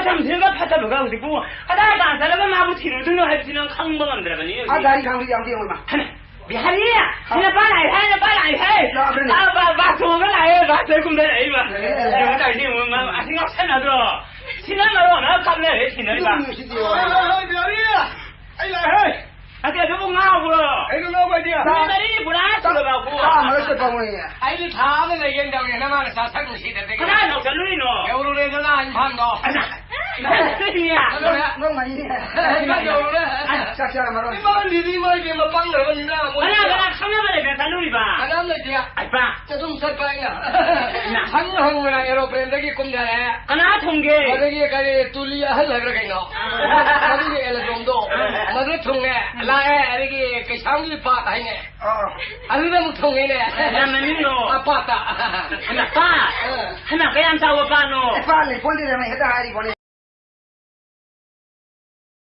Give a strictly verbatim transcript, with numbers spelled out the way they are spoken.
ꯌꯥꯝ ꯊꯤꯅ ꯐꯠꯇꯕꯒ ꯍꯧꯖꯤꯛꯄꯨ ꯀꯗꯥꯏ ꯀꯥꯟ ꯆꯠꯂꯒ ꯃꯥꯕꯨ ꯊꯤꯔꯨꯗꯣꯏꯅꯣ ꯍꯥꯏꯕꯁꯤ ꯅꯪ ꯈꯪꯕ ꯉꯝꯗ꯭ꯔꯕꯅꯤ ꯑꯥ, ꯍꯧꯖꯤꯛ꯫ ꯒꯥꯔꯤ ꯊꯥꯡꯗꯣ ꯌꯥꯝ ꯌꯦꯡꯉꯣ ꯏꯃꯥ꯫ ꯍꯩꯃꯥ, ꯕꯤꯍꯥꯔꯤ, ꯁꯤ ꯅꯄꯥ ꯂꯥꯛꯑꯦ ꯍꯥꯏ, ꯅꯄꯥ ꯂꯥꯛꯑꯦ ꯍꯥꯏ꯫ ꯂꯥꯛꯑꯕ꯭ꯔꯅꯦ? ꯑꯥ, ꯕꯥ-, ꯕꯥꯁ ꯇꯣꯡꯉꯒ ꯂꯥꯛꯑꯦ, ꯕꯥꯁꯇ ꯀꯨꯝꯊꯔꯛꯏꯕ꯫ ꯑꯦ, ꯑꯦ, ꯑꯦ꯫ ꯌꯦꯡꯉꯣ ꯇꯧꯔꯤꯁꯤ, ꯌꯦꯡꯉꯣ, ꯃꯥ ꯑꯁꯤ ꯉꯥꯎꯁꯟꯅꯗ꯭ꯔꯣ? ꯁꯤꯅ ꯃꯔꯣꯟ ꯑꯃ ꯀꯞ ꯂꯩꯔꯦ, ꯁꯤꯅꯔꯤꯕ꯫ ꯅꯨꯡꯁꯤꯗꯦ꯫ ꯑꯥ, ꯕꯤꯍꯥꯔꯤ, ꯑꯩ ꯂꯥꯛꯑꯦ꯫ ꯑꯗꯨ ꯑꯗꯨꯕꯨ ꯉꯥꯎꯕ꯭ꯔꯣ? ꯀꯩꯅꯣ ꯉꯥꯎꯕ ꯍꯥꯏꯗꯤ? ꯅꯨꯃꯤꯠ ꯃꯔꯤꯅꯤ ꯄꯨꯔꯥ ꯁꯨꯔꯕ ꯑꯩꯈꯣꯏ꯫ ꯆꯥ ꯑꯃ ꯆꯠꯄ ꯃꯣꯏꯅꯦ꯫ ꯑꯩꯗꯤ ꯊꯥ ꯑꯃ ꯂꯩꯒꯦꯅ ꯇꯧꯔꯦ, ꯅꯃꯥꯅ ꯆꯥ ꯊꯛ ꯅꯨꯡꯁꯤꯗꯕꯗꯒꯤ꯫ ꯀꯗꯥꯏꯐꯥꯎ ꯆꯠꯂꯨꯔꯤꯅꯣ? ꯌꯧꯔꯨꯔꯦꯗꯅ ꯏꯝꯐꯥꯜꯗꯣ꯫ ꯑꯗ-, ꯏꯝꯐꯥꯜ ꯆꯠꯂꯨꯔꯤꯅꯦ? ꯌꯧꯔꯨꯔꯦ꯫ ꯅꯣꯡ ꯃꯔꯤꯅꯦ꯫ ꯏꯝꯐꯥꯜ ꯌꯧꯔꯨꯔꯦ꯫ ꯆꯥꯛ ꯆꯥꯔꯝꯃꯔꯣꯏ꯫ ꯏꯝꯐꯥꯜꯗꯤꯗꯤ ꯃꯣꯏ ꯏꯕꯦꯝꯃ ꯄꯪꯈ꯭ꯔꯕꯅꯤꯅ ꯃꯣꯏ꯫ ꯀꯅꯥ, ꯀꯅꯥ ꯈꯪꯅꯕ ꯂꯩꯕ ꯆꯠꯂꯨꯔꯤꯕ? ꯀꯅꯥꯝ ꯂꯩꯇꯦ꯫ ꯑꯩ ꯄꯥ꯫ ꯑꯗꯨꯝ ꯆꯠꯄ ꯑꯩꯅ꯫ ꯏꯃꯥ꯫ ꯍꯪ ꯍꯪꯕꯗ ꯑꯦꯔꯣꯄ꯭ꯂꯦꯟꯗꯒꯤ ꯀꯨꯝꯊꯔꯦ꯫ ꯀꯅꯥ ꯊꯨꯡꯒꯦ? ꯑꯗꯒꯤ ꯀꯔꯤ ꯇꯨꯂꯤ ꯑꯍꯜ ꯍꯥꯏꯕ꯭ꯔꯥ ꯀꯩꯅꯣ? ꯑꯥ꯫ ꯃꯗꯨꯒꯤ ꯑꯦꯂꯦꯗ꯭ꯔꯣꯝꯗꯣ꯫ ꯑꯥ꯫ ꯃꯗꯨ ꯊꯨꯡꯉꯦ꯫ ꯂꯥꯛꯑꯦ꯫ ꯑꯗꯒꯤ ꯀꯩꯁꯥꯝꯒꯤ ꯄꯥꯠ ꯍꯥꯏꯅꯦ꯫ ꯑꯥ꯫ ꯑꯗꯨꯗ ꯑꯃꯨꯛ ꯊꯨꯡꯉꯦꯅꯦ꯫ ꯂꯝ ꯃꯃꯤꯡꯗꯣ? ꯑꯄꯥꯠꯇ꯫ ꯍꯩꯃꯥ, ꯄꯥꯠ? ꯑꯥ꯫ ꯍꯩꯃꯥ, ꯀꯌꯥꯝ ꯆꯥꯎꯕ ꯄꯥꯠꯅꯣ? ꯑꯦ, ꯄꯥꯠ ꯂꯩ ꯄꯣꯟꯗꯦꯗ, ꯃꯩ ꯍꯦꯛꯇ ꯍꯥꯏꯔꯤꯕꯣꯅꯦ꯫